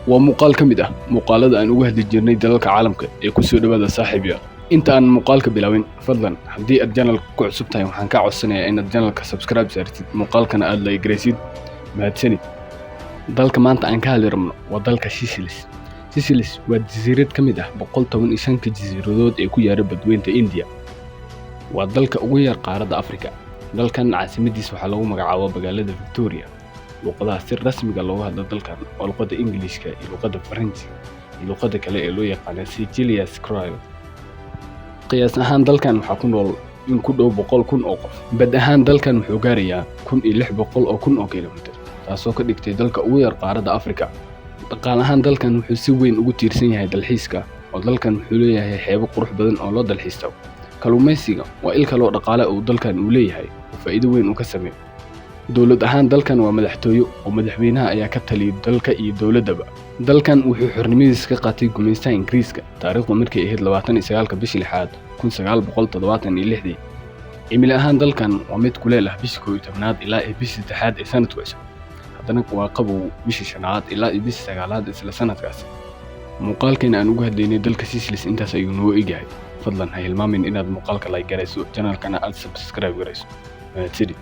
Waa muuqaal ka mid ah muuqaalada aan uga hadli jirnay dalalka caalamka ee ku soo dhowaada, saaxiibyaal. Inta aan muuqaalka bilaabin, fadlan haddii aad channelka ku cusub tahay, waxaan kaa codsanayaa inaad channelka subscribe saartid, muuqaalkana aad like garaysid. Mahadsanid. Dalka maanta aan ka hadli rabno waa dalka Seychelles. Seychelles waa jasiirad ka mid ah 115-ka jasiiradood ee ku yaala badweynta India. Waa dalka ugu yar qaaradda Afrika. Dalkan caasimadiisa waxaa lagu magacaabaa magaalada Victoria. Luqadaha si rasmiga looga hadlo dalkan waa luqadda Ingiliishka iyo luqadda Faransiga iyo luqadda kale ee loo yaqaano Seychelles Creole. Qiyaas ahaan dalkan waxaa ku nool in ku dhow 100,000 oo qof. Bad ahaan dalkan wuxuu gaarayaa 1,600,000 oo kilomitir, taasoo ka dhigtay dalka ugu yar qaaradda Afrika. Dhaqaale ahaan dalkan wuxuu si weyn ugu tiirsan yahay dalxiiska, oo dalkan wuxuu leeyahay xeebo qurux badan oo loo dalxiis tago. Kalluumaysiga waa il kale oo dhaqaale uu dalkan uu leeyahay oo faa'iido weyn uu ka sameeyo. Dowlad ahaan dalkan waa madaxtooyo, oo madaxweynaha ayaa ka taliya dalka iyo dowladdaba. Dalkan wuxuu xornimadiisa ka qaatay gumaystaha Ingiriiska taariikhdu markay ahayd 29-ka bishii lixaad 1976-dii. Cimilo ahaan dalkan waa mid kuleel ah bisha 11aad ilaa iyo bisha saddexaad ee sanadka cusub. Haddana waa qabow bisha shanaad ilaa iyo bisha sagaalaad isla sanadkaasi. Muuqaalkeena aan uga hadlaynay dalka Seychelles intaas ayuu noo egyahay. Fadlan ha hilmaamin inaad muuqaalka like garayso, channelkana aad subscribe garayso. Mahadsanid.